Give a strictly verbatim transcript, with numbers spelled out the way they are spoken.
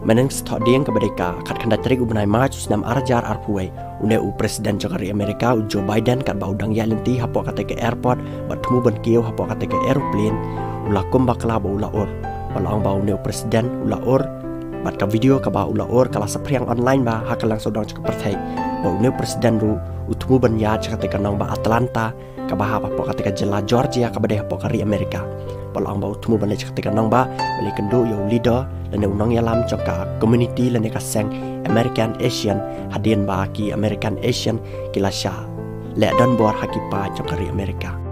Mynhynnin ka sngi Thohdieng kaba dei ka khatkhyndai tarik u bnai March u snem ar hajar arphew wei, une u President jong ka ri Amerika u Joe Biden katba u dang ïaid lynti hapoh katei ka airport bad thmu ban kiew hapoh katei ka aeroplane, u la kum bakla bad u la ur. Ba la ong ba une u President u la ur, bad ka video kaba u la ur ka la saphriang online ba ha ka liang sawdong jong ka pyrthei. Ba une u President ruh u thmu ban ïaid sha katei ka nongbah Atlanta, kaba hap hapoh katei ka jylla Georgia kaba dei hapoh ka ri Amerika. Ba la ong ba u thmu ban leit sha katei ka nongbah ban ïakynduh ïa u leader lane u nongïalam jong ka community lane ka seng American Asian, hadien ba ki American Asian ki la shah leh donbor ha ki paid jong ka ri Amerika.